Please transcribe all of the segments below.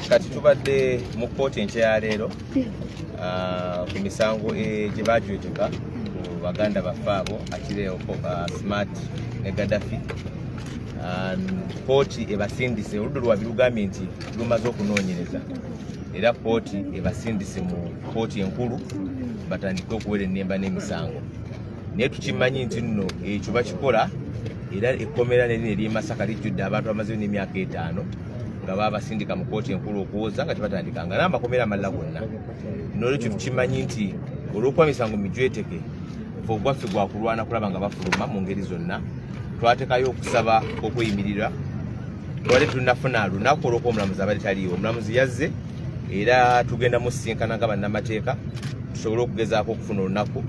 Kati tubadde mu kkooti enkya ya leero ku misango gye bajweteka ku baganda baffe abo Achileo Smart ne Gaddafi. Kkooti ebasindise, oludda olwabi lugambye nti lumaze okunoonyereza, era kkooti ebasindise mu kkooti enkulu batandike okuwera ennemba n'emisango. Naye tukimanyi nti nno ekyo bakikola, era ekkomera nerino ery'e Masaka lijjudde abantu bamazeyo n'emyaka 5 nga babasindika mu kkooti enkulu okuwoza nga tebatandikanga, n'amakomera amalala gonna. Nolwekyo tukimanyi nti olw'okuba misango mijweteke, fe ogwaffe gwakulwana kulaba nga bafuluma mu ngeri zonna. Twatekayo okusaba okweyimirira, twali tunafuna lunaku olw'okuba omulamuzi abadde taliiwo. Omulamuzi yazze, era tugenda musisinkana nga bannamateeka tusobole okugezaako okufuna olunaku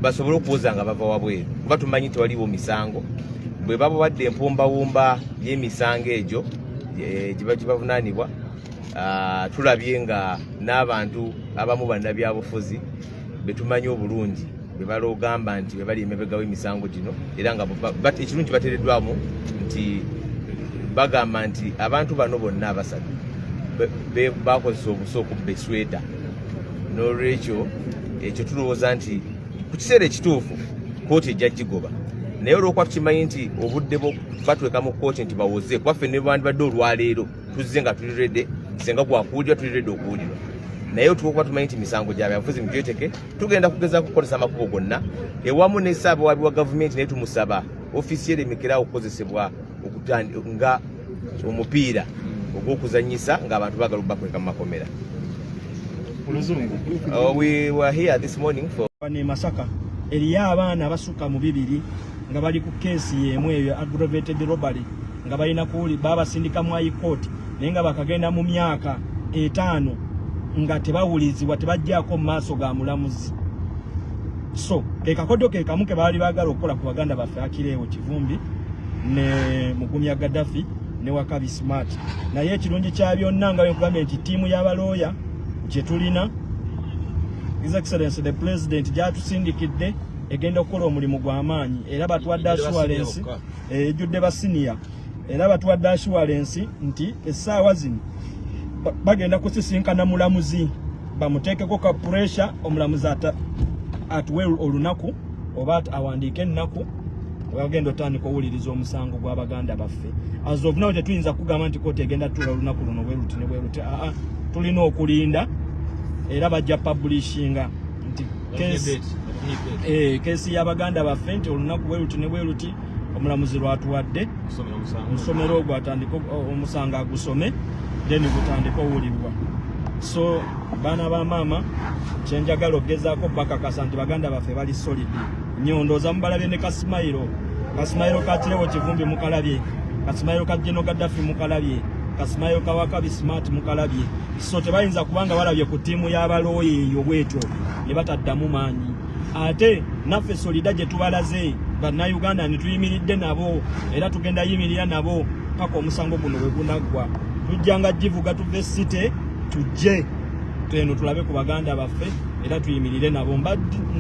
basobole okuwoza nga bava wabweru, kuba tumanyi tewaliwo misango. Bwe babawadde empumbawumba y'emisango egyo gye bavunaanibwa, tulabye nga n'abantu abamu bannabyabufuzi betumanyi obulungi be balogamba nti be bali emabega w'emisango gino, era nga ekirungi bateereddwamu nti bagamba nti abantu bano bonna abasatu bakozesa obusa okubba esweta. N'olwekyo ekyo tulowooza nti ku kiseera ekituufu kkooti ejja gigoba, naye olw'okuba tukimanyi nti obudde batweka mu kkooti nti bawoze, kuba ffe ne bandibadde olwaleero tuzze nga tuli ready, senga gwakuwulirwa tuli ready okuwulirwa, naye olwokuba tumanyi nti misango gya byabufuzi mijweteke, tugenda kugezaako kukozesa amakubo gonna ewamu ne ssaabawaabi wa gavumenti, naye tumusaba ofiisi eremekerawo okukozesebwa nga omupiira ogw'okuzannyisa ng'abantu baagala okubakweka mu makomera. Oluzungu. We were here this morning for Wano e Masaka eriyo abaana abasukka mu 200 nga bali ku keesi y'emu eyo, aggravated robbery, nga balina kuwuli babasindika mu high court, naye nga bakagenda mu myaka 5 nga tebawulizibwa, tebajjaako mu maaso ga mulamuzi. So ke kakodyo ke kamu ke baali baagala okukola ku baganda baffe Achileo Kivumbi ne Mugumya Gaddafi ne Wakabi Smart. Naye ekirungi kya byonna, nga bwenkugambye nti ttiimu y'abalooya gye tulina, His Excellency the President gyatusindikidde, egenda okukola omulimu gw'amaanyi, era batuwadde assurance ejjudde ba senior, era batuwadde assurance nti essaawa zino bagenda kusisinkana mulamuzi bamuteekeko ka pressure, omulamuzi atuwe olunaku oba awandiike ennaku wagenda otandika owuliriza omusango gw'abaganda baffe. As of now tetuyinza kugamba nti kooti egenda tuula olunaku luno bweruti ne bweruti. Aa, tulina okulinda, era bajja publishinga nti keesi y'abaganda baffe nti olunaku bweruti ne bweruti omulamuzi lwatuwadde omusomero ogwo atandike omusango agusome, then gutandike owulirwa. So baana ba maama, kyenjagala okugezaako bakakasa nti baganda baffe bali solid nnyo. Ndowooza mubalabye ne kasimayiro, kasimayiro ka Achileo Kivumbi mukalabye, kasimayiro ka General Gaddafi mukalabye, kasimayiro ka Wakabi Smart mukalabye. So tebayinza kubanga balabye ku ttiimu y'abalooya eyo bwetyo ne bataddamu maanyi. Ate naffe solidarity gye tubalaze Bannayuganda ne tuyimiridde nabo, era tugenda yimirira nabo paka omusango guno bwe gunaggwa. Tujjanga givuga tuve site tujje eno tulabe ku baganda baffe, era tuyimirire nabo.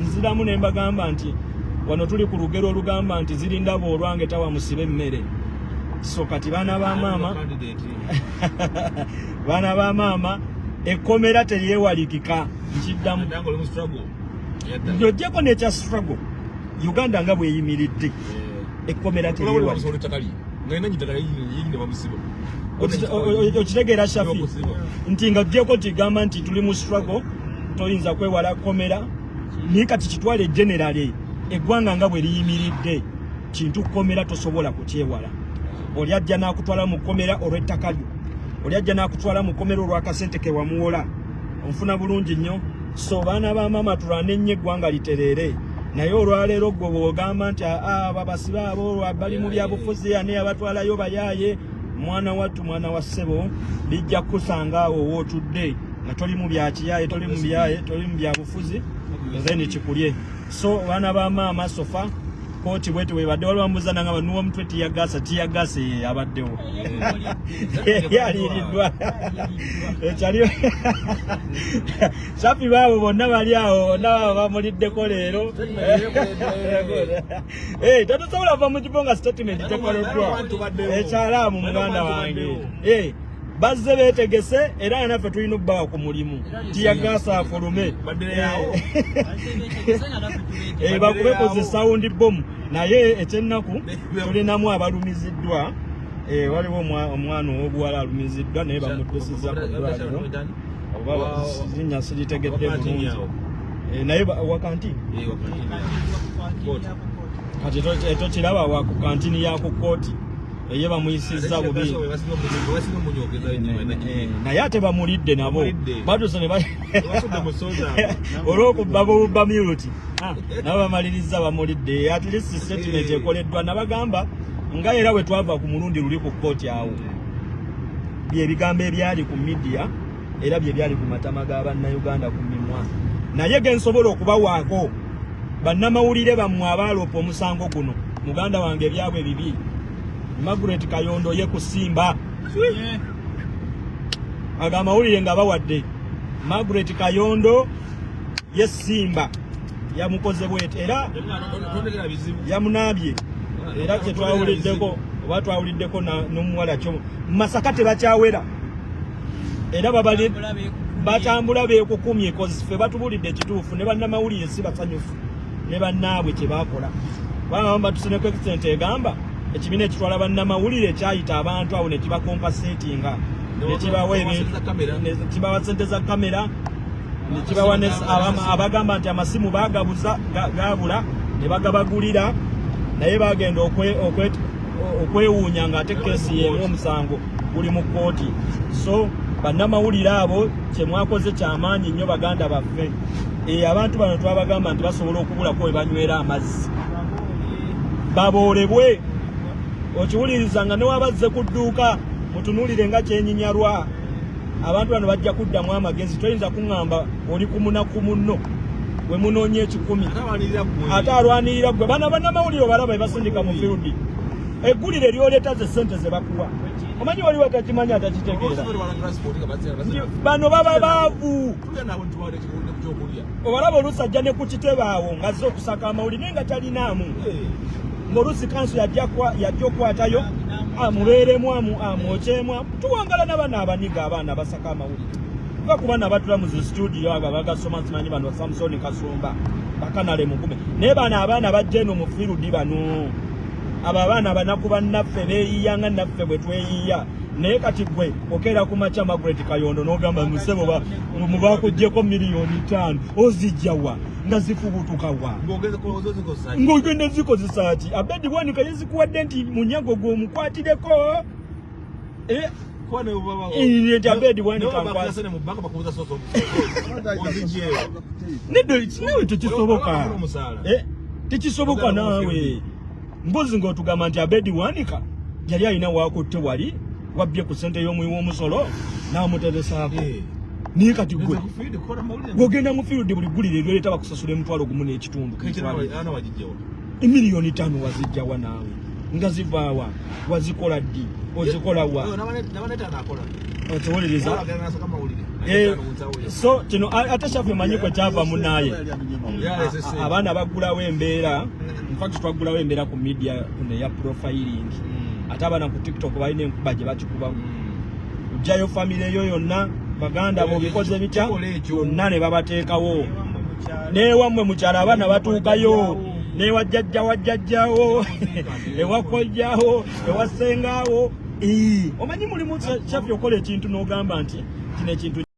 Nziramu ne mbagamba nti wano tuli ku lugero olugamba nti zirindaba olwange tawa musibe emmere. So kati baana ba maama, baana ba maama, ekkomera teryewalikika. Nkiddamu, ng'oggyeko n'ekya struggle, Uganda nga bweyimiridde, ekkomera teryewalikika. Okitegeera, Shafi, nti nga oggyeko nti gamba nti tuli mu struggle, toyinza kwewala kkomera, naye kati kitwale generally eggwanga nga bwe liyimiridde, kintu kkomera tosobola kukyewala. Oli ajja n'akutwala mu kkomera olw'ettaka lyo, oli ajja n'akutwala mu kkomera olw'akasente ke wamuwola. Onfuna bulungi nnyo? So baana ba maama, tulwane nnyo eggwanga litereere. Naye olwaleero gwe bw'ogamba nti aa babasibe abo bali mu byabufuzi, ani abatwalayo bayaaye, mwana wattu, mwana wa ssebo, bijja kukusanga awo wootudde nga toli mu byakiyaaye, toli mu byaye, toli mu byabufuzi, then kikulye. So baana ba maama, so far kooti bwete webadde. Waliwo ambuuza nanga banuwa omutwe tiyagasa tiyagasa ye abaddewo yaliiriddwa ekyali. Shafi, baabo bonna bali awo, bonna baabo bamuliddeko leero. Tetusobola kuva mu kifo nga statement tekoleddwa. Ekyalaamu muganda wange. Bazze beetegese era naffe tulina obbawa ku mulimu tiyagasa afulume eh, bakube ku zi sound bomu. Naye ekyennaku tulinamu abalumiziddwa. Eh, waliwo omwana ow'obuwala alumiziddwa naye bamuddusiza ku ddwaliro, oba linnya siritegedde bulungi. Eh, naye wakantini kati tokiraba wa ku kantini ya ku kooti eye bamuyisizza bubi, eh, naye ate bamulidde nabo batuuse ne olw'okubba bubba myuti, ah, nabo bamaliriza bamulidde. At least statement ekoleddwa. Nabagamba nga era bwe twava ku mulundi luli ku kkooti awo, byebigambo ebyali ku media era bye byali ku matama ga Bannayuganda, ku mimwa. Naye gensobola okubawaako, bannamawulire bammwe abaaloopa omusango guno, muganda wange, ebyabwe bibi. Margaret Kayondo ye kusimba ago amawulire nga bawadde Margaret Kayondo ye Simba yamukoze bwete era yamunaabye, era kyetwawuliddeko oba twawuliddeko n'omuwala kyo Masaka tebakyawera era babali batambula beekukumye, 'cause ffe batubulidde ekituufu ne bannamawulire si basanyufu ne bannaabwe kye bakola, kubanga abamu batusineko extent egamba ekibiina ekitwala bannamawulire kyayita abantu abo ne kibakompensatinga, ne kibawa ebintu, ne kibawa sente za kamera, ne kibawa abagamba nti amasimu bagabuza gabula ne bagabagulira, naye bagenda okwewuunya ng'ate keesi y'emu omusango guli mu kkooti. So bannamawulire abo kyemwakoze kyamaanyi nnyo, baganda baffe. E, abantu bano twabagamba nti basobola okubulako we banywera amazzi, baboolebwe. Okiwuliriza nga newabazze ku dduuka mutunuulire nga kyenyinyalwa. Abantu bano bajja kuddamu amagezi. Toyinza kuŋŋamba oli ku munaku munno we munoonya 100, ate alwanirira gwe. Bano bannamawulire obalaba ebasindika mu field, eggulire lyoleeta ze sente ze bakuwa. Omanyi waliwo atakimanyi, atakitegeera, bano baba baavu. Obalaba oluusi ajja ne ku kitebe awo ng'azze okusaka amawulire naye nga talinaamu, ng'oluusi kanso yajja okukwatayo amubeeremu amwokyemu. Tuwangala n'abaana abaniga, abaana abasaka amawulire va ku baana abatula mu zi studio abo abagasoma, simanyi bano Samsoni Kasumba, bakanale mugume. Naye bano abaana bajja eno mu field, bano abo abaana abanaku bannaffe beeyiya nga naffe bwe tweyiya. Naye kati gwe okeera ku makya, Margaret Kayondo, n'ogamba musebo mubakuggyeko 5 miliyoni, ozijjawa nga zifubutukawa ng'ogenda zikozesa ki? Abedi Bwanika yezikuwadde nti munyago gw'omukwatireko. Eh, nti Abedi Bwanika nedda, nawe tekisoboka, eh, tekisoboka naawe. Mbuzi ng'otugamba nti Abedi Bwanika yali alina wakutte wali wabbye ku ssente y'omuwi w'omusolo n'amuteresaako, eh. Naye kati gwe gwogenda mu field, buli ggulire eryoleeta bakusasula 1.5 miliyoni, 5 miliyoni wazijjawa naawe? Nga zivaawa? Wazikola ddi? Ozikola wa? Otuwuliriza? Eh, so kino ate Shafi manyi kwe kyava munaye, abaana baggulawo embeera. In fact twaggulawo embeera ku media kuno eya profiling. Ate abaana ku TikTok balina enkuba gye bakikubamu, ojjayo famire yo yonna, baganda bo, bikoze bitya yonna ne babateekawo, newammwe mukyalo abaana batuukayo, newa jjajja wa jjajjawo, ewa kojjawo, ewa ssengaawo. Omanyi mulimu Shafi okola ekintu n'ogamba nti kino ekintu